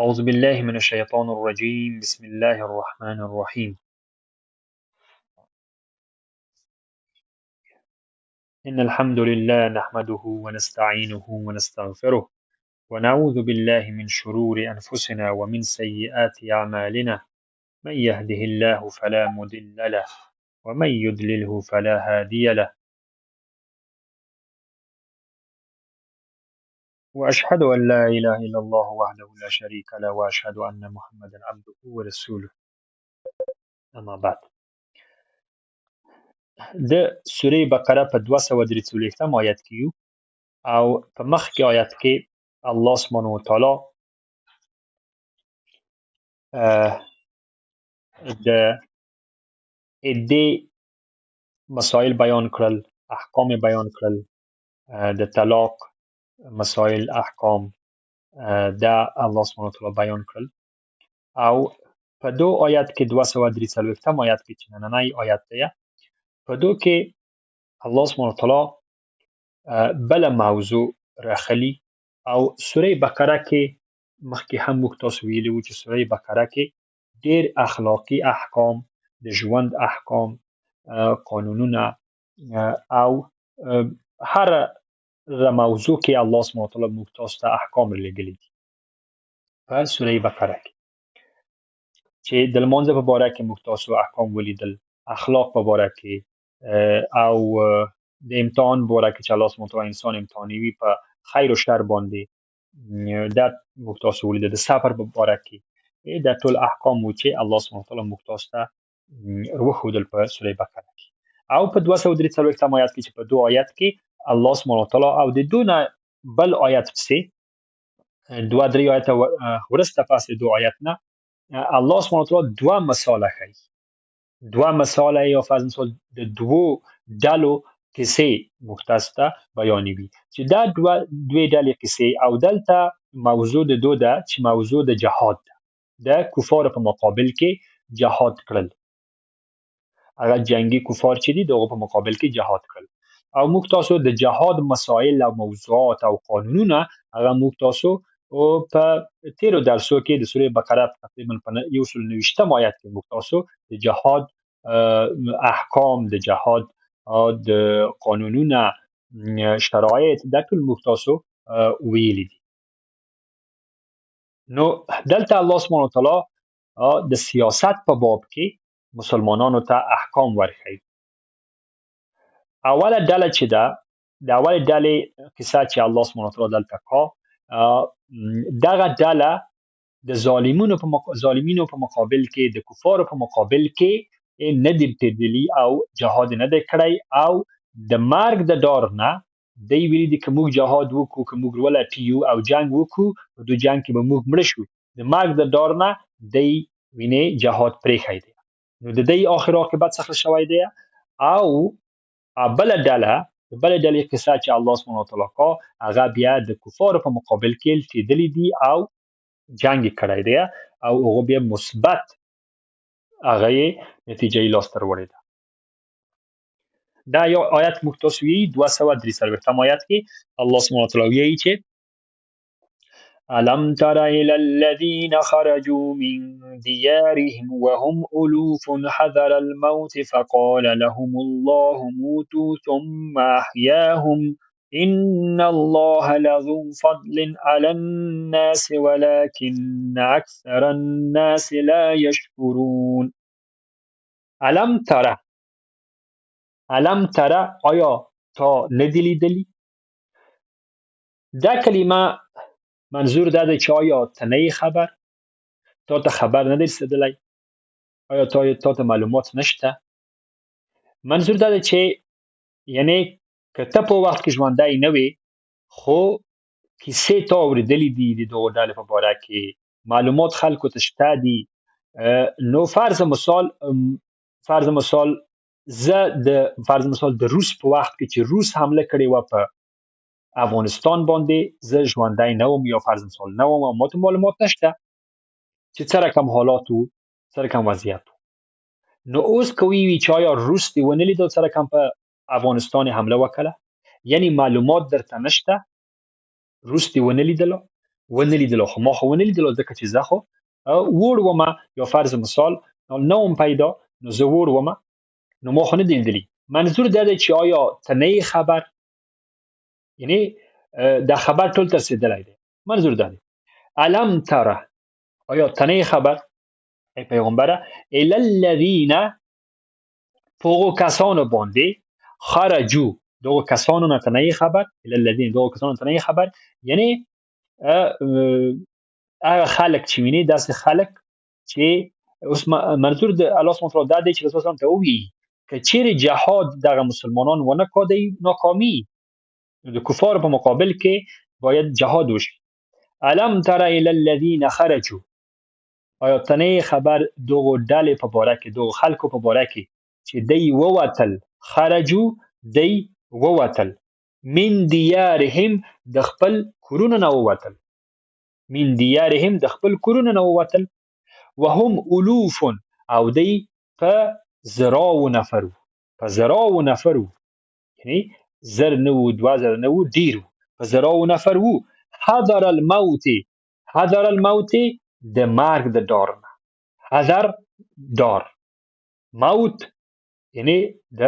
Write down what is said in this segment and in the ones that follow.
أعوذ بالله من الشيطان الرجيم. بسم الله الرحمن الرحيم. إن الحمد لله نحمده ونستعينه ونستغفره ونعوذ بالله من شرور أنفسنا ومن سيئات أعمالنا. من يهده الله فلا مضل له ومن يضلله فلا هادي له. وأشهد أن لا إله إلا الله وحده لا شريك له وأشهد أن محمدا عبده ورسوله. أما بعد، د سورې بقره په 243 آیت کې یو، او په مخکې آیت کې الله سبحانه وتعالی د عدې مسایل بیان کړل، احکام بیان کړل، د طلاق مسایل، احکام دا الله سبحانه وتعالی بیان کړل. او په دو آیت کې، 243 آیت کې چې نننی آیت دی، په دو کې الله سبحانه وتعالی بله موضوع راخلي. او سوره بقره کې مخکې هم موږ تاسو ویلي وو چې سوره بقره کې ډېر اخلاقي احکام، د ژوند احکام، قانونونه او هر موضوع کې الله سبحانه وتعالی موږ تاسو ته احکام لېږلي دي په سوره بقره کې، چې د لمانځه په باره کې موږ تاسو احکام ولیدل، اخلاق په باره کې، او د امتحان په باره کې چې الله سبحانه وتعالی انسان امتحانوي په خیر او شر باندې، دا موږ تاسو ولیدل. د صبر په باره کې دا ټول احکام وو چې الله سبحانه وتعالی موږ تاسو ته وښودل په سوره بقره کې. او په 243 آیت کې چې په دوه آیت کې الله سبحانه وتعالی او د دونه بل آیت پسې دوه درې آیت وروسته پس د دوه آیت نه الله سبحانه وتعالی دوه مثاله ښیي، دوه مثاله یا فرض مثال د دوو ډلو کیسې موږ تاسو ته بیانوي، چې دا دوې ډلې کیسې. او دلته موضوع د دوه ده چې موضوع د جهاد ده، د کفارو په مقابل کې جهاد کړل، هغه جنګي کفار چې دي د هغو په مقابل کې جهاد کړل. او موږ تاسو د جهاد مسایل او موضوعات او قانونونه هغه موږ تاسو په تیرو درسو کې د سورې بقره تقریبا په 129 آیت کې موږ تاسو د جهاد احکام، د جهاد د قانونونه، شرایط، دا ټول موږ تاسو ویلي دي. نو دلته الله سبحانه وتعالی د سیاست په باب کې مسلمانانو ته احکام ورښيي. اوله ډله چې ده، د اولې ډلې کیسه چې الله سبحانه وتعالی دلته کا، دغه ډله د ظالمینو په مقابل کې، د کفارو په مقابل کې نه دي تېرېدلي او جهاد نه دی کړی، او د مرګ د ډار نه دی ویلي دي که موږ جهاد وکړو، که موږ ولټیو او جنګ وکړو، په دو جنګ کې به موږ مړه شو. د مرګ د ډار نه دی وینې جهاد پرېښی دی. نو د دې آخر عاقبت څخه شوی دی. او بله ډله، د بلې ډلې قصه چې الله سبحانه وتعالی کا، هغه بیا د کفارو په مقابل کې تېدلي دي او جنګ یې کړی دی، او هغه بیا مثبت هغه یې نتیجه یې لاسته راوړې ده. دا یو آیت موږ تاسو ویي، 243 آیت کې الله سبحانه وتعالی ویي چې ألم تر إلى الذين خرجوا من ديارهم وهم ألوف حذر الموت فقال لهم الله موتوا ثم أحياهم إن الله لذو فضل على الناس ولكن أكثر الناس لا يشكرون. ألم تر، ألم تر، آیا تا ندی لیدلی؟ دا کلمه منظور دا دی چې آیا ته نه یې خبر، تا ته خبر نه دی رسېدلی، آیا تا ته معلومات نشته؟ منظور دا دی چې یعنی که ته په وخت کې ژوندی نه وې، خو کیسې تا اورېدلې دي د دغو ډلې په باره کې، معلومات خلکو ته شته دي. نو فرض مثال زه د فرض مثال د روس په وخت کې چې روس حمله کړې وه په افغانستان باندې، زه ژوندی نه وم یا فرض مثال نه وم او ما ته معلومات نشته چې څه رقم حالات وو، څه رقم وضعیت وو. نو اوس که وي چې آیا روس دې ونه لیدل څه رقم په افغانستان حمله وکړه، یعنی معلومات درته نشته، روس دې ونه لیدلو، ونه لیدلو، خو ما خو ونه لیدلو ځکه چې زه خو وړ وم، یا فرض مثال نه وم پیدا، نو زه وړ وم، نو ما خو نه دی لیدلی. منظور دا دی چې آیا ته نه یې خبر، یعنی دا خبر ټول ته رسېدلی دی، منظور دا دی. الم تره، آیا ته نه یې خبر ای پیغمبره، الی الذین، په هغو کسانو باندې، خرجو، دغو کسانو نه ته نه یې خبر، الی الذین، دغو کسانو ته نه یې خبر، یعنی هغه خلک چې ویني، داسې خلک چې اوس منظور د الله سبحانه وتعالی دا دی چې رسول الله ته ووایي که چیرې جهاد دغه مسلمانان ونه کړي، دی ناکامي، د کفارو په مقابل کې باید جهاد وشي. الم تر الی الذین خرجوا، آیا ته نه یې خبر دغو ډلې په باره کې، دغو خلکو په باره کې چې دی ووتل، خرجو دی ووتل، من دیارهم، د خپل کورونو نه ووتل، من دیارهم، د خپل کورونو نه ووتل، وهم الوف، او دی په زراو نفرو، په زراو نفرو، یعنی زر نه وو، 2000 نه وو، ډېر وو، په زراو نفر وو. حذر الموت، حذر الموت د مرګ د ډار نه، حذر ډار، موت یعنی د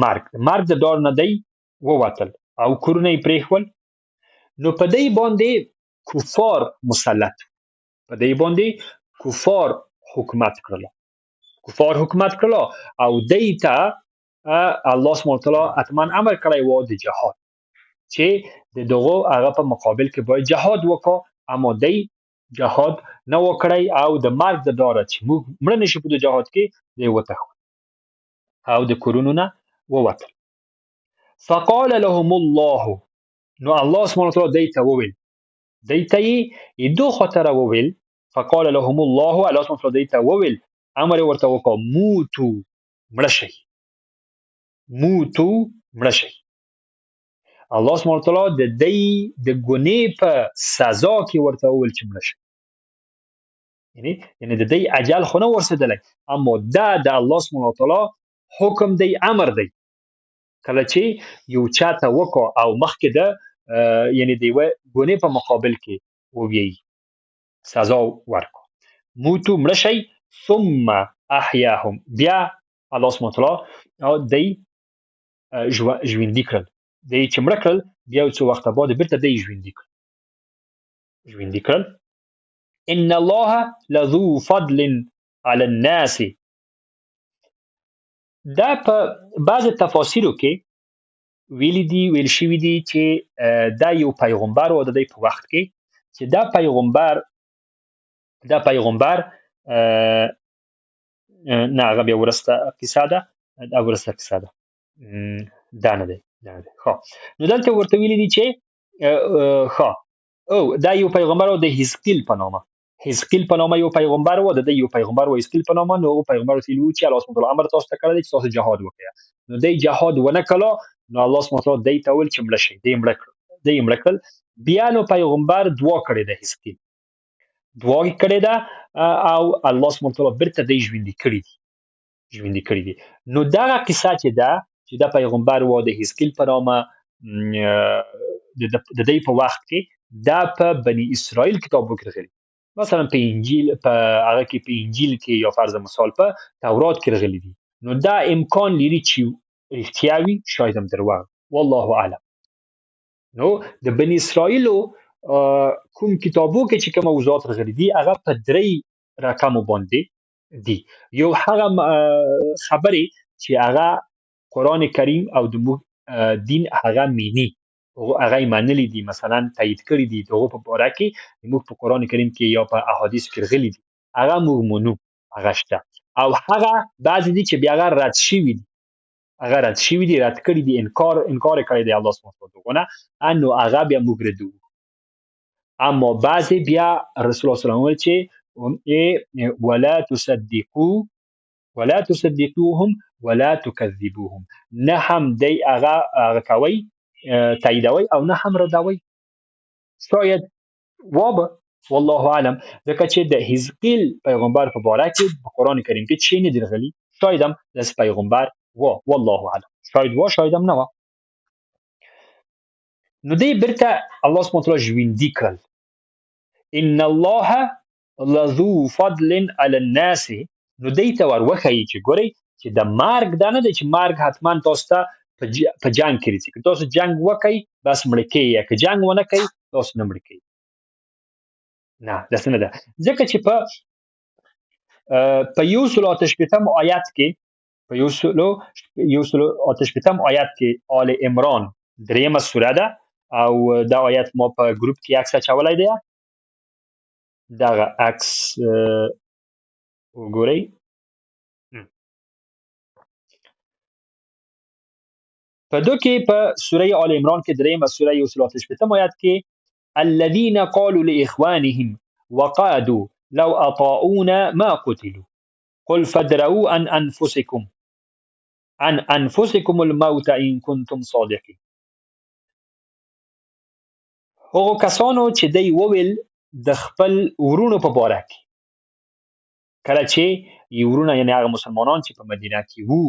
مرګ، مرګ د ډار نه دی ووتل او کورونه یې پرېښول. نو په دی باندې کفار مسلط، په دی باندې کفار حکومت کړل، کفار حکومت کړل، او دی ته الله سبحانه وتعالی حتما امر کړی و د جهاد، چې د دغو هغه په مقابل کې باید جهاد وکړو، اما دی جهاد نه وکړی او د مرګ د ډاره چې موږ مړه نه شو په جهاد کې، دی وتښتول او د کورونو نه ووتل. فقال لهم الله، نو الله سبحانه وتعالی دی ته وویل، دی ته یې دو خاطره وویل. فقال لهم الله، الله سبحانه وتعالی دی ته وویل، امر یې ورته وکړ، موتو، مړه شئ، موتو، مړه شئ. الله سبحانه وتعالی د دی د ګنې په سزا کې ورته وویل چې مړه شئ، یعنی د دی اجل خو نه ورسېدلی، اما دا د الله سبحانه وتعالی حکم دی، امر دی. کله چې یو چا ته وکړو او مخکې د یعنی د یوه ګنې په مقابل کې وویي، سزا ورکړو، موتو، مړه شئ. ثم احیاهم، بیا الله سبحانه وتعالی دی ژوندي کړل، دی چې مړه کړل، بیا یو څو وخته بعد بیرته دی ژوندي کړل، ژوندي کړل. ان الله لذو فضل علی الناس. دا په بعضې تفاسیرو کې ویلي دي، ویل شوي دي چې دا یو پیغمبر و د دی په وخت کې، چې دا پیغمبر، دا پیغمبر نه، هغه بیا وروسته قصه ده، دا وروسته قصه ده، دا نه دی، دا نه دی. ښه، نو دلته ورته ویلي دي چې ښه، او دا یو پیغمبر و د حزقیل په نامه، حزقیل په نامه یو پیغمبر و، د دی یو پیغمبر و حزقیل په نامه. نو هغه پیغمبر ورته ویلي وو چې الله سبحانه وتعالی امر تاسو ته کړی دی چې تاسو جهاد وکړئ، نو دی جهاد ونه کړو، نو الله سبحانه وتعالی دی ته وویل چې مړه شئ، دی مړه کړل، دی مړه کړل. بیا نو پیغمبر دعا کړې ده، حزقیل دعا کړې ده، او الله سبحانه وتعالی بیرته دی ژوندي کړي دي، ژوندي کړي دي. نو دغه قصه چې ده، چې دا پیغمبر و د حزقیل په نامه، د دی په وخت کې، دا په بني اسرائیل کتابو کې راغلي، مثلا په انجیل، په هغه کې، په انجیل کې یا فرض مثال په تورات کې راغلي دي. نو دا امکان لري چې رښتیا وي، شاید هم درواغ، والله اعلم. نو د بني اسرائیلو کوم کتابو کې چې کوم موضوعات راغلي دي، هغه په درې رقمو باندې دي. یو هغه خبرې چې هغه قرآن کریم او د موږ دین هغه میني، هغه یې منلي دي، مثلا تایید کړي دي، د هغو په باره کې موږ په قرآن کریم کې یا په احادیث کې راغلي دي، هغه موږ منو، هغه شته. او هغه بعضې دي چې بیا هغه رد شوي دي، هغه رد شوي دي، رد کړي دي، انکار یې کړی دی الله سبحانه وتعالی دغو نه، نو هغه بیا موږ ردوو. اما بعضې بیا رسول الله صلی الله علیه وسلم وویل چې ولا تصدقو، ولا تصدقوهم ولا تکذبوهم، نه هم دی هغه کوئ، تاییدوئ او نه هم ردوئ. شاید وابه، والله اعلم، ځکه چې د حزقیل پیغمبر په باره کې په قرآن کریم کې څه نه دي راغلي، شاید هم داسې پیغمبر و، والله اعلم، شاید و، شاید هم نه و. نو دی بیرته الله سبحانه وتعالی ژوندي کړل. ان الله لذو فضل علی الناس. نو دی ته ور وښیي چې ګورئ چې د مرګ دا نه دی چې مرګ حتما تاسو ته په جنګ کې راځي، که تاسو جنګ وکئ بس مړه کېږئ، که جنګ ونه کئ تاسو نه مړه کېږئ. نه، داسې نه ده، ځکه چې په 168 آیت کې، په 168 آیت کې آل عمران درېیمه سوره ده، او دا آیت ما په ګروپ کې عکس اچولی دی، دغه عکس وګورئ. په دو کې په سوره آل عمران کې درېیمه سوره 168 آیت کې الذين قالوا لإخوانهم وقعدوا لو أطاعونا ما قتلوا قل فادرؤوا عن أنفسكم الموت إن كنتم صادقين. هغو کسانو چې دی وویل د خپل ورونو په باره کې، کله چې یې ورونه یعنی هغه مسلمانان چې په مدینه کې وو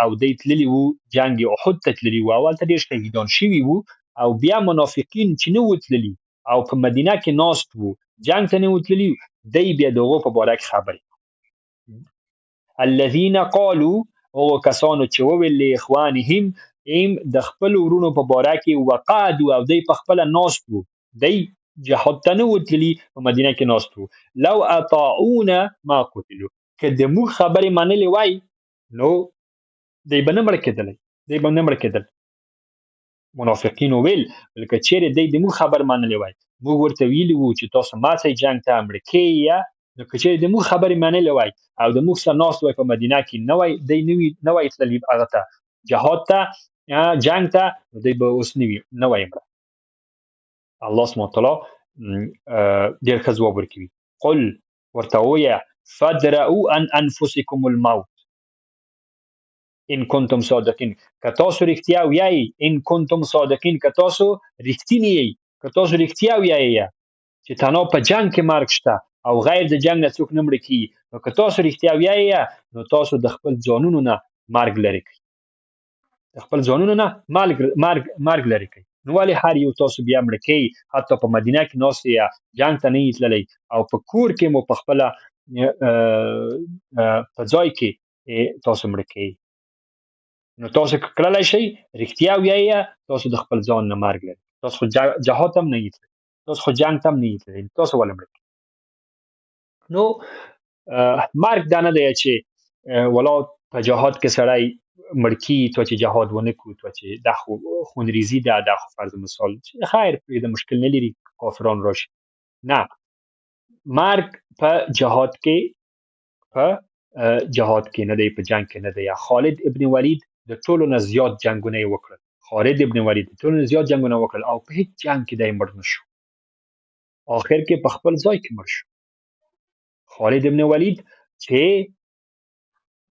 او دی تللي وو جنګ احد ته تللي وو او هلته ډېر شهیدان شوي وو، او بیا منافقین چې نه وو تللي او په مدینه کې ناست وو جنګ ته نه وو تللي، دی بیا د هغو په باره کې خبرې. الذین قالوا، هغو کسانو چې وویل لاخوانهم ایم د خپل ورونو په باره کې، وقعدوا او دی په خپله ناست وو، دی جهاد ته نه وو تللي په مدینه کې ناست وو، لو اطاعونا ما قتلوا، که د موږ خبرې منلې وای نو دی به نه مړه کېدلی، دی به نه مړه کېدل. منافقینو ویل که چیرې دی د موږ خبر منلې وای، موږ ورته ویلي وو چې تاسو مه ځئ جنګ ته، مړه کېږئ، نو که چیرې د موږ خبرې منلې وای او د موږ سره ناست وای په مدینه کې، نه وای دی نه وای تللی هغه ته جهاد ته جنګ ته، نو دی به اوس نه وي، نه وای مړه. الله سبحانه وتعالی ډېر ښه ځواب ورکوي، قل ورته ووایه فادرؤوا عن انفسکم الموت ان کنتم صادقین، که تاسو رښتیا ویایئ، ان کنتم صادقین، که تاسو رښتیني یئ، که تاسو رښتیا ویایئ چې تنها په جنګ کې مرګ شته او غیر د جنګ نه څوک نه مړه کېږي، نو که تاسو رښتیا ویایئ نو تاسو د خپل ځانونو نه مرګ لرې کړئ، د خپل ځانونو نه مرګ لرې کړئ. نو ولې هر یو تاسو بیا مړه کېږئ، حتی په مدینه کې ناست یئ، جنګ ته نه یئ تللی او په کور کې مو په خپله په ځای کې تاسو مړه کېږئ. نو تاسو که کړلی شئ رښتیا ویایئ، تاسو د خپل ځان نه مرګ لرئ، تاسو خو جهاد ته هم نه یئ تللی، تاسو خو جنګ ته هم نه یئ تللی، تاسو ولې مړه کېږئ؟ نو مرګ دا نه دی چې ولا په جهاد کې سړی مړ کېږي تو چې جهاد ونه کړو، تو چې دا خو خونریزي ده، دا خو فرض مثال چې خیر پرېږده مشکل نه لري کافران راشي. نه، مرګ په جهاد کې، په جهاد کې نه دی، په جنګ کې نه دی. خالد ابن ولید د ټولو نه زیات جنګونه یې وکړل، خالد ابن ولید د ټولو نه زیات جنګونه وکړل او په هیڅ جنګ کې دی مړ نه شو، آخر کې په خپل ځای کې مړ شو. خالد ابن ولید چې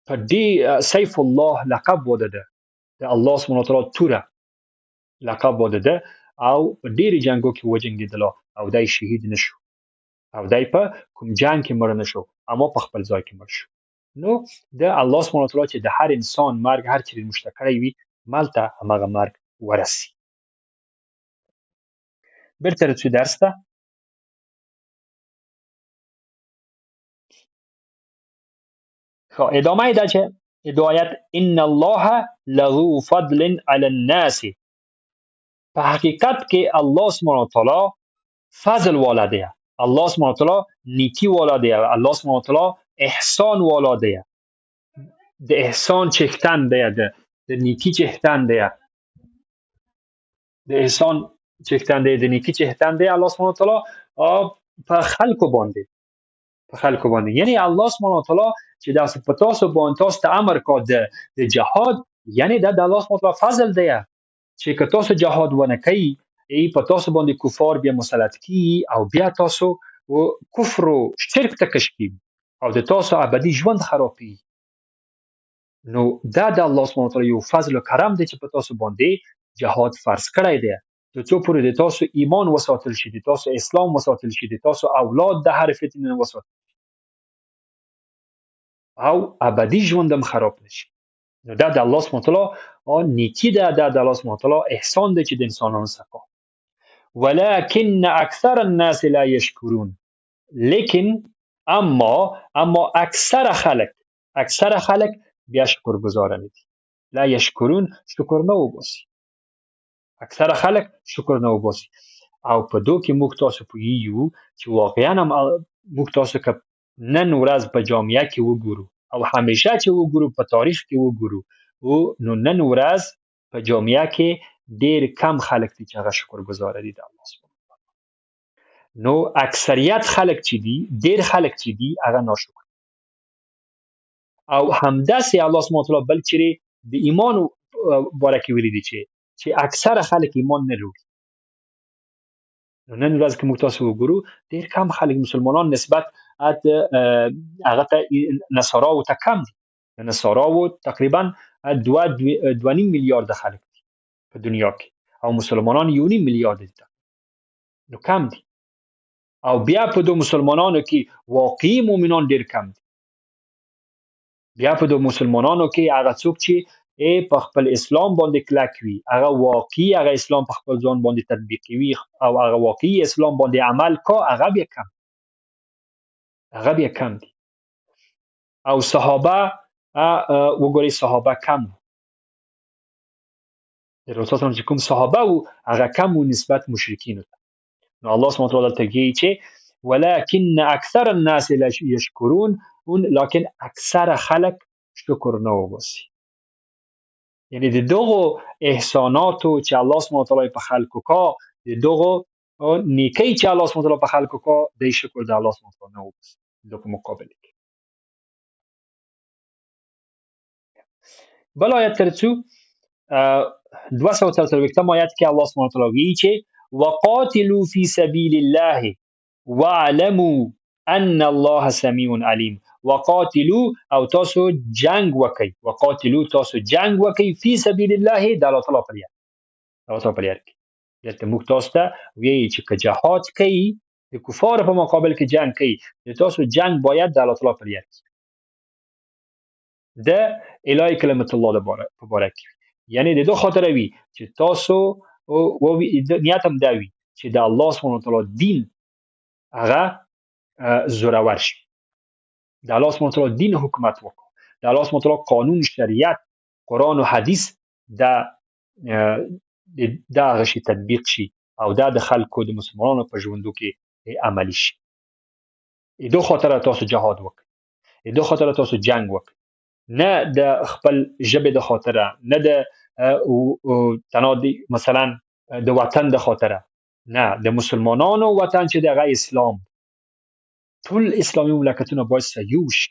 په دې سیف الله لقب وده ده، د الله سبحانه وتعالی توره لقب وده ده، او په ډېرو جنګو کې وجنګېدله او دی شهید نه شو او دی په کوم جنګ کې مړ نه شو، اما په خپل ځای کې مړ شو. نو د الله سبحانه وتعالی چې د هر انسان مرګ هر چیرې مشته کړی وي، ملته هماغه مرګ ورسي. بیرته رڅو درس ته. ادامه یې دا چې هدایت ان الله لذو فضل علی الناس، په حقیقت کې الله سبحانه وتعالی فضل والا دی، الله سبحانه وتعالی نیکی والا دی، الله سبحانه وتعالی احسان والا دی، د احسان چښتن دی، د نیکی چښتن دی، د احسان چښتن دی، د نیکی چښتن دی الله سبحانه وتعالی په خلکو باندې، په خلکو باندې. یعنی الله سبحانه وتعالی چې داسې په تاسو باندې تاسو ته امر کا د جهاد، یعنی دا د الله سبحانه وتعالی فضل دی چې که تاسو جهاد ونه کوئ، ای په تاسو باندې کفار بیا مسلط کیږي او بیا تاسو کفر و شرک ته کش کیږي او د تاسو ابدي ژوند خرابېږي. نو دا د الله سبحانه وتعالی یو فضل و کرم دی چې په تاسو باندې جهاد فرض کړی دی، تر څو پورې د تاسو ایمان وساتل شي، د تاسو اسلام وساتل شي، د تاسو اولاد د هر فتنې نه وساتل شي او ابدي ژوند هم خراب نشي. نو دا د الله سبحانه وتعالی نیکی ده، دا د الله سبحانه وتعالی احسان دی چې د انسانانو څخه. ولكن اکثر الناس لا یشکرون، لیکن اما اکثر خلک بیا شکرګزاره نه دي. لا یشکرون، شکر نه وباسي، اکثره خلک شکر نه وباسي. او په دو کې موږ تاسو پوهیږو چې واقعا هم موږ تاسو که نن ورځ په جامعه کې وګورو او همیشه چې وګورو په تاریخ کې وګورو، نو نن ورځ په جامعه کې ډیر کم خلک دي چې هغه شکرګزاره دي د الله سبحانه وتعالی. نو اکثریت خلک چې دي، ډیر خلک چې دي، هغه ناشکر. او همداسې الله سبحانه وتعالی بل چیرې د ایمان باره کې ویلي دي چې اکثره خلک ایمان نه لري. نو نن ورځ که موږ تاسو وګورو ډیر کم خلک مسلمانان نسبت هغه ته نصاراو ته کم دي. نصاراو تقریبا 2.5 میلیارد خلک دي په دنیا کې، او مسلمانان 1.5 میلیارد دي، نو کم دي. او بیا په دو مسلمانانو کې واقعي مؤمنان ډیر کم دي. بیا په دو مسلمانانو کې هغه څوک چې په خپل اسلام باندې کلک وي، هغه واقعي هغه اسلام په خپل ځان باندې تطبیقوي او هغه واقعي اسلام باندې عمل کا، هغه بیا کم دي. او صحابه وګورئ، صحابه کم وو. د رسول الله چې کوم صحابه وو هغه کم وو نسبت مشرکینو ته. نو الله سبحانه وتعالی دلته وایي چې ولكن اکثر الناس لا یشکرون، لکن اکثر خلک شکر نه وباسي. یعنی د دغو احساناتو چې الله سبحانه وتعالی په خلکو کا، د دغو نیکۍ چې الله سبحانه وتعالی په خلکو کا، د شکر د الله سبحانه وتعالی نه وباسي د په مقابل کې. بل آیت تر څو 243 آیت کې الله سبحانه وتعالی وایي چې وقاتلوا فی سبیل الله واعلموا ان الله سمیع علیم. وقاتلوا، او تاسو جنگ وکئ، وقاتلوا تاسو جنگ وکئ، فی سبیل الله، د الله تعالی په لار، الله تعالی په لار کې. دلته موږ تاسو ته وایي چې که جهاد کوي، د کفارو په مقابل کې جنگ کوي، د تاسو جنگ باید د الله تعالی په لار کې، د الهی کلمت الله په باره کې. یعنی د دوه خاطره وي چې تاسو نیت هم دا وي چې د الله سبحانه وتعالی دین هغه زورور شي، د الله سبحانه وتعالی دین حکومت وکړو، د الله سبحانه وتعالی قانون، شریعت، قرآن و حدیث دا هغه شي تطبیق شي او دا د خلکو د مسلمانانو په ژوندو کې عملی شي. دو خاطره تاسو جهاد وکړئ، دو خاطره تاسو جنگ وکړئ، نه د خپل ژبې د خاطره، نه د تنها مثلا د وطن د خاطره، نه د مسلمانانو وطن چې دغه اسلام، ټول اسلامي مملکتونه باید سره یو شي.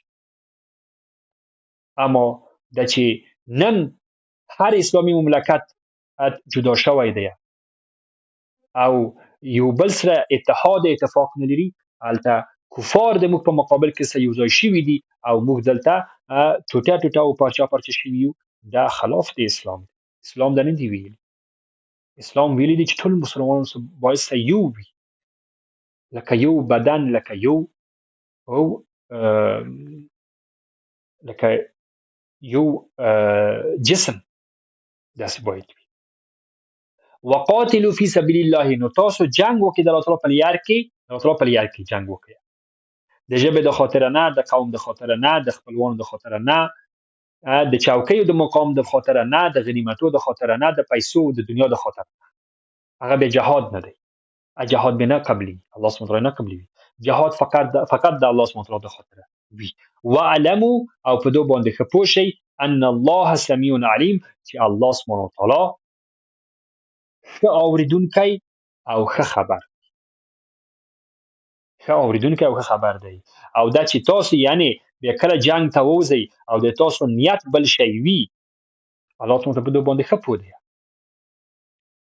اما دا چې نن هر اسلامي مملکت جدا شوی دی او یو بل سره اتحاد اتفاق نه لري، هلته کفار د موږ په مقابل کې سره یو ځای شوي دي او موږ دلته ټوټه ټوټه او پارچه پارچه شوي یو. دا خلاف د اسلام دی. اسلام دا نه دی ویلي. اسلام ویلي دي چې ټول مسلمانان باید سره یو وي، لکه یو بدن، لکه یو او لکه یو جسم، داسې باید وي. وقاتلوا فی سبیل الله، نو تاسو جنگ وکړئ د الله تعالی په لار کې، د الله تعالی په لار کې جنگ وکړئ، د ژبې د خاطره نه، د قوم د خاطره نه، د خپلوانو د خاطره نه، د چوکیو د مقام د خاطره نه، د غنیمتو د خاطره نه، د پیسو د دنیا د خاطره نه. هغه به جهاد نه دی، جهاد به نه قبلي، الله سبحانه وتعالی نه قبلوي. جهاد فقط د الله سبحانه وتعالی د خاطره وي. واعلموا، او په دو باندې ښه پوه شئ، ان الله سمیع علیم، چې الله سبحانه وتعالی ښه اورېدونکی او ښه خبر، ښه اورېدونکی او ښه خبر دی. او دا چې تاسو یعنی بیا کله جنگ ته ووځئ او د تاسو نیت بل شی وي، الله سبحانه وتعالی په دو باندې ښه پوه دی.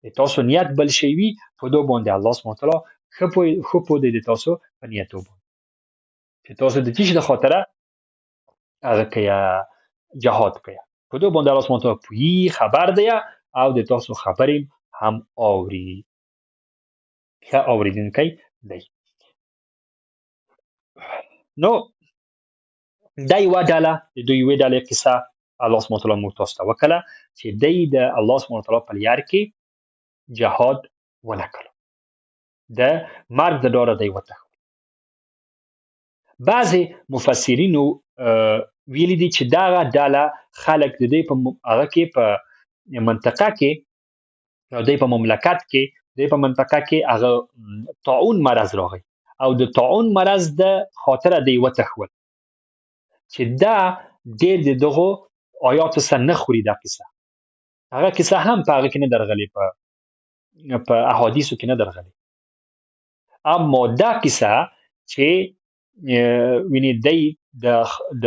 د تاسو نیت بل شی وي، په دو باندې الله سبحانه وتعالی ښه پوه دی د تاسو په نیتو باندې، چې تاسو د څه شي د خاطره هغه کوي جهاد کوي، په دو باندې الله سبحانه وتعالی پوهي خبر دی او د تاسو خبرې هم اوري، ښه اورېدونکی دی. نو دا یوه ډله، د دوی یوې ډلې قصه الله سبحانه وتعالی موږ تاسو ته وکړه چې دی د الله سبحانه وتعالی په لار کې جهاد ونه کړو، د مرګ د ډاره دی وتښتول. بعضې مفسرینو ویلي دي چې دغه ډله خلک د دوی په هغه کې په منطقه کې، د دوی په مملکت کې، د دوی په منطقه کې هغه طاعون مرض راغی او د طاعون مرض د خاطره دی وتښول، چې دا ډېر د دغو آیاتو سره نه خوري. دا قصه هغه کیسه هم په هغه کې نه درغلې، په احادیثو کې نه درغلې. اما دا کیسه چې ویني دی د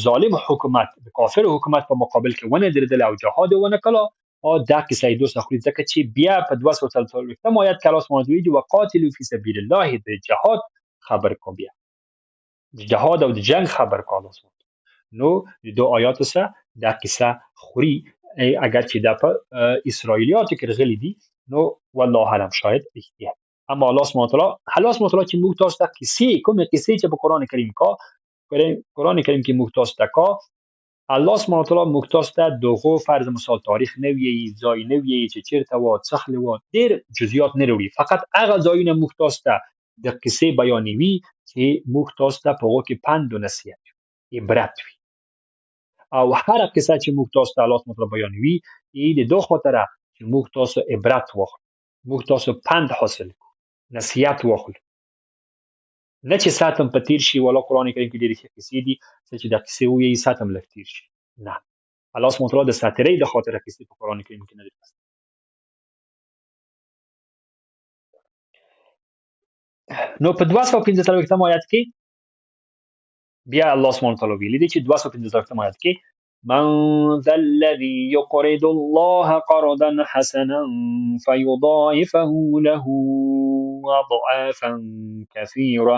ظالم حکومت، د کافر حکومت په مقابل کې ونه درېدل او جهاد ونه کړو، او دا کیسه یې دوسته خوري، ځکه چې بیا په 240 آیت کې الله سبحانه وتعالی ویلي وقاتلوا فی سبیل الله، د جهاد خبر کو، بیا د جهاد او د جنگ خبر کو الله سبحانه. نو د دو آیاتو سره دا کیسه خوري، اگر چې دا په اسرائیلیاتو کې راغلي دي، نو والله اعلم شاید رښتیا. اما الله سبحانه وتعالی، الله سبحانه وتعالی چې موږ تاسو ته کیسې، کومې کیسې چې په قرآن کریم کا، قرآن کریم کې موږ تاسو ته کا، الله سبحانه وتعالی موږ تاسو ته دغو فرض مثال تاریخ نه ویي، ځای نه ویي چې چېرته وه، څه خلې وه، ډېر جزئیات نه راوړي، فقط هغه ځایونه موږ تاسو ته د قصې بیانوي چې موږ تاسو ته په هغو کې پند و نصیحت وي، عبرت وي. او هره قصه چې موږ تاسو ته الله سبحانه وتعالی بیانوي، ای د دو خاطره چې موږ تاسو عبرت واخلو، موږ تاسو پند حاصل کړو، نصیحت واخلو، نه چې ساتم په تیر شي. والا قرآن کریم کې ډېرې ښې قصې دي، څه چې دا قصې ووایي ساتم لږ تیر شي. نه، الله سبحانه وتعالی د ساترۍ د خاطره قصې په قرآن کریم کې نه دي. نو په 245 آیت کې بیا الله سبحانه وتعالی ویلي دي چې 245 آیت کې من ذا الذي يقرض الله قرضا حسنا فيضاعفه له أضعافا كثيرة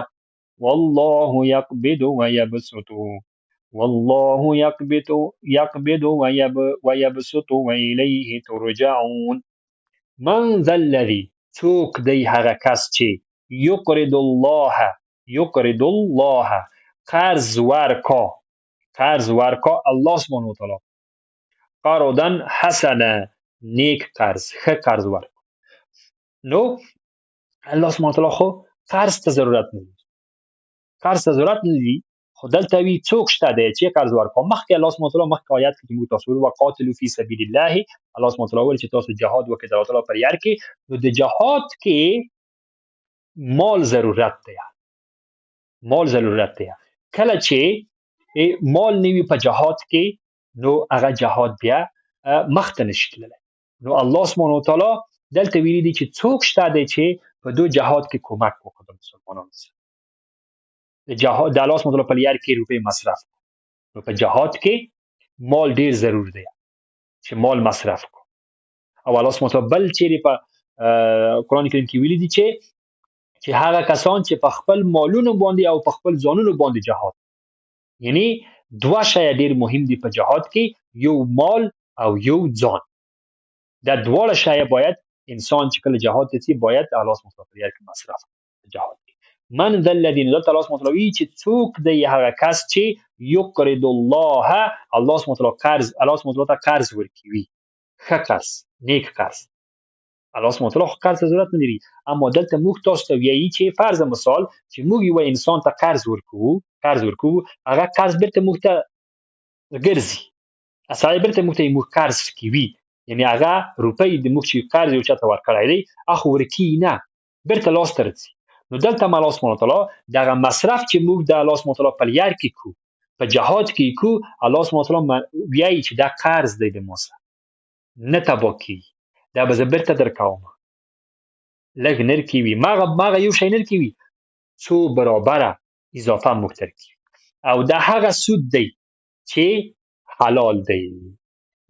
والله يقبض ويبسط والله يقبض ويبسط وإليه ترجعون. من ذا الذي، څوک دی هغه کس چې يقرض الله، يقرض الله قرض ورکا، قرض ورکا الله سبحانه وتعالی قرضا حسنا، نیک قرض، ښه قرض ورکا. نو الله سبحانه وتعالی خو قرض ته ضرورت نه لري، قرض ته ضرورت نه لري، خو دلته وی څوک شته دی چې قرض ورکا. مخکې الله سبحانه وتعالی مخکې آیت کې موږ تاسو ویل وقاتلوا فی سبیل الله، الله سبحانه وتعالی ویل چې تاسو جهاد وکړئ د الله تعالی پر یار کې. نو د جهاد کې مال ضرورت دی، مال ضرورت دی. کله چې مال نه وي په جهاد کې، نو هغه جهاد بیا مخته نشي تللی. نو الله سبحانه وتعالی دلته ویلي دي چې څوک شته دی چې په دو جهاد کې کومک وکړي د مسلمانانو سره، د جهاد د الله سبحانه وتعالی په لار کې روپۍ مصرف کړي. نو په جهاد کې مال ډیر ضرور دی چې مال مصرف کړو. او الله سبحانه وتعالی بل چیرې په قرآن کریم کې ویلي دي چې هغه کسان چې په خپل مالونو باندې او په خپل ځانونو باندې جهاد، یعنی دوه شی ډیر مهم دي په جهاد کې، یو مال او یو ځان. دا دواړه شی باید انسان چې کله جهاد ته ځي باید الله سبحانه وتعالی په لار کې مصرف کړي جهاد کې. من ذا الذي، دلته الله سبحانه وتعالی وایي چې څوک دی هغه کس چې یقرض الله، الله سبحانه وتعالی قرض، الله سبحانه وتعالی ته قرض ورکوي، ښه قرض، نیک قرض. الله سبحانه وتعالی خو قرض ته ضرورت نه لري، اما دلته موږ تاسو ته وایي چې فرض مثال چې موږ یو انسان ته قرض ورکوو، قرض ورکوو، هغه قرض بیرته موږ ته ګرځي، اصلا بیرته موږ ته موږ قرض کوي، یعنی هغه روپۍ د موږ چې قرض یو چاته ورکړی دی هغه خو ورکوي نه، بیرته لاس ته راځي. نو دلته هم الله سبحانه وتعالی دغه مصرف چې موږ د الله سبحانه وتعالی په لار کې کوو، په جهاد کې کوو، الله سبحانه وتعالی وایي چې دا قرض دی د ما سره، نه تباه کېږي، دا به زه بیرته درکوم، لږ نه ورکوي، ماغه یو شی نه ورکوي، څو برابره اضافه موږ ته ورکوي. او دا هغه سود دی چې حلال دی،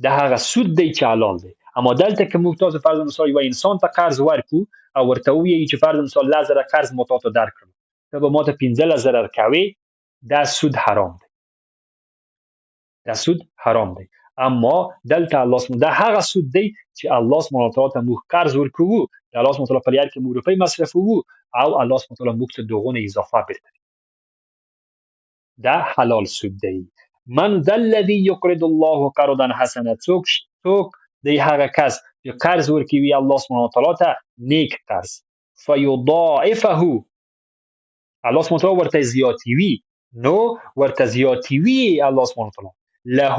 دا هغه سود دی چې حلال دی. اما دلته که موږ تاسو فرض مثال یو انسان ته قرض ورکو او ورته ووایي چې فرض مثال 10,000 قرض ما تاته درکړم، ته به ما ته 15,000 ورکوې، دا سود حرام دی، دا سود حرام دی. اما دلته الله سبحانه دا هغه سود دی چې الله سبحانه وتعالی ته موږ قرض ورکوو، د الله سبحانه وتعالی په لار کې موږ روپۍ مصرفوو او الله سبحانه وتعالی موږ ته دغونه اضافه بیرته کوي، دا حلال سود دی. من ذا الذي يقرض الله قرضا حسنا، څوک دی هغه کس چې قرض ورکوي الله سبحانه وتعالی ته نیک قرض، فیضاعفه، الله سبحانه وتعالی ورته زیاتوي، نو ورته زیاتوي الله سبحانه وتعالی له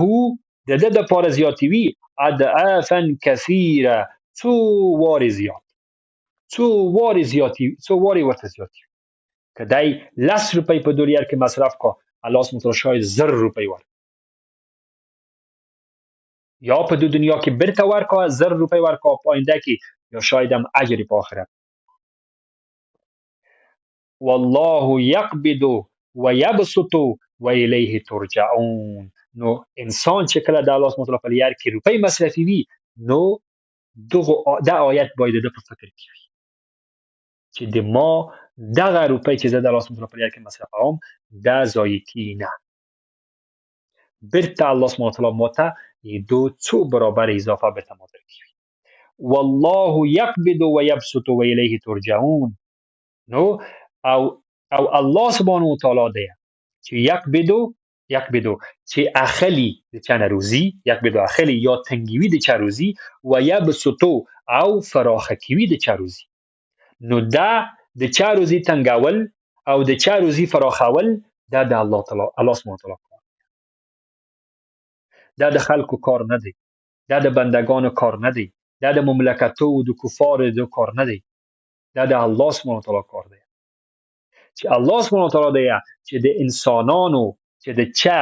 د ده دپاره زیاتوي اضعافا کثیره، څو وارې زیات، څو وارې زیاتوي، څو وارې ورته زیاتوي. که دی 10 روپۍ په دولیر کې مصرف کا، الله سبحانه وتعالی شاید 1000 روپۍ ورکړي، یا په دو دنیا کې بیرته ورکا 1000 روپۍ ورکا په آینده کې، یا شاید هم اجر په آخرت. والله یقبض ویبسط والیه ترجعون. نو انسان چې کله د الله سبحانه وتعالی په لار کې روپۍ مصرفوي، نو دغه دا آیت باید د په فکر کې وي چې د ما دغه روپۍ چې زه د الله سبحانه وتعالی په لار کې مصرفوم دا ضایع کیږي نه، بیرته الله سبحانه وتعالی ما ته دو څو برابر اضافه بیرته ما ته درکوي. والله یقبض ویبسط والیه ترجعون. نو او الله سبحانه وتعالی دی چې یقبض چې اخلي د چا نه روزي، یقبض اخلي یا تنګوي د چا روزي، ویبسط او فراخه کوي د چا روزي. نو دا د چا روزي تنګول او د چا روزي فراخول دا د الله تعالی، الله سبحانه وتعالی کار، دا د خلکو کار نه دی، دا د بندگانو کار نه دی، دا د مملکتو او د کفارو د کار نه دی، دا د الله سبحانه وتعالی کار دی. چې الله سبحانه وتعالی دی چې د انسانانو چې د چا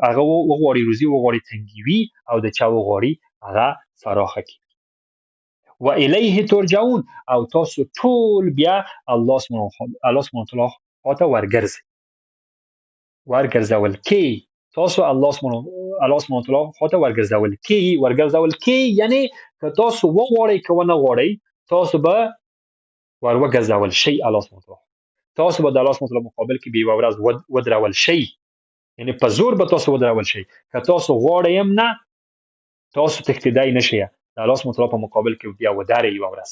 هغه وغواړي روزي وغواړي تنګوي او د چا وغواړي هغه فراخه کوي. و الیه ترجعون، او تاسو ټول بیا الله سبحانه وتعالی خواته ورګرځئ، ورګرځول کی تاسو الله سبحانه وتعالی خواته ورګرځول کی، ورګرځول کی یعنی که تاسو وغواړئ که ونه غواړئ تاسو به ور وګرځول شئ الله سبحانه وتعالی، تاسو به د الله سبحانه وتعالی مقابل کې به یوه ورځ ودرول شئ، یعنی په زور به تاسو ودرول شئ، که تاسو غواړئ هم نه تاسو تښتېدای نه شئ، د الله سبحانه وتعالی په مقابل کې بیا ودرئ یوه ورځ.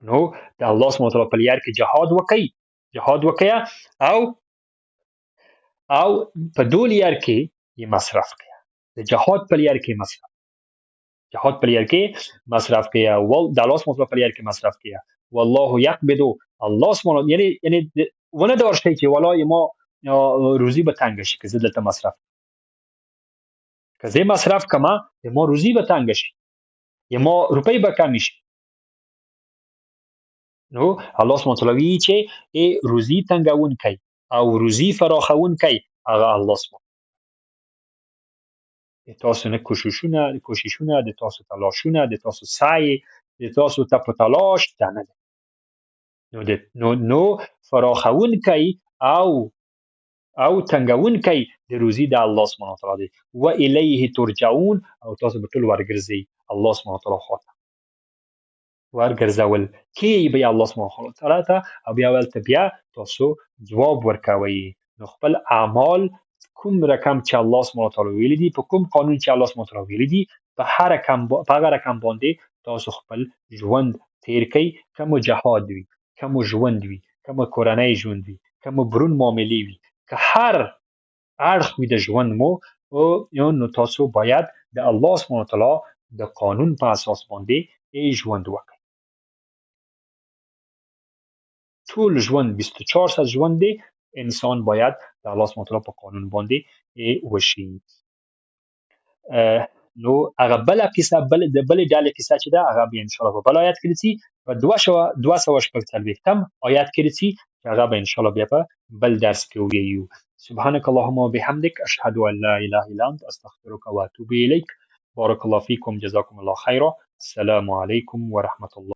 نو د الله سبحانه وتعالی په لار کې جهاد وکئ، جهاد وکئ او په دو لار کې یې مصرف کړئ، د جهاد په لار کې مصرف، جهاد په لار کې مصرف کړئ، د الله سبحانه وتعالی په لار کې مصرف کړئ. والله یقبض، الله سبحانه یعنی ونه دار شئ چې ولا ما روزي به تنګه شي که زه دلته مصرف، که زه مصرف کړم ما روزي به تنګه شي، یا ما روپۍ به کمې شي. نو الله سبحانه وتعالی وایي چې ای روزي تنګوونکی او روزي فراخوونکی هغه الله سبحانه، د تاسو نه کوششونه، د تاسو تلاشونه، د تاسو سعی، د تاسو ته په تلاش دا نه دی. نو فراخوونکی او تنګوونکی د روزي د الله سبحانه وتعالی دی. و الیه ترجعون، او تاسو به ټول ورګرځئ الله سبحانه وتعالی خواته، ورګرځول کیږي به الله سبحانه وتعالی ته، او بیا ورته بیا تاسو ځواب ورکوئ. نو خپل اعمال کوم رقم چې الله سبحانه وتعالی ویلي دي، په کوم قانون چې الله سبحانه وتعالی ویلي دي، په هر رقم په هغه رقم باندې تاسو خپل ژوند تیر کړئ. که مو جهاد وي، که مو ژوند وي، که مو کورنۍ ژوند وي، که مو برون معاملې وي، که هر اړخ وي د ژوند مو، نو تاسو باید د الله سبحانه وتعالی د قانون په اساس باندې ژوند وکړئ. ټول ژوند 24 ساعت ژوند دی، انسان باید د الله سبحانه وتعالی په قانون باندې وشي. نو هغه بله قصه، د بلې ډلې قصه چې ده هغه بیا انشاءالله په بل آیت کې رسي، په 246 آیت کې رسي، چې هغه به انشاءالله بیا په بل درس کې ووایو. سبحانك اللهم وبحمدك، أشهد أن لا إله إلا أنت، أستغفرك وأتوب إليك. بارك الله فيكم، جزاكم الله خيرا. السلام عليكم ورحمة الله.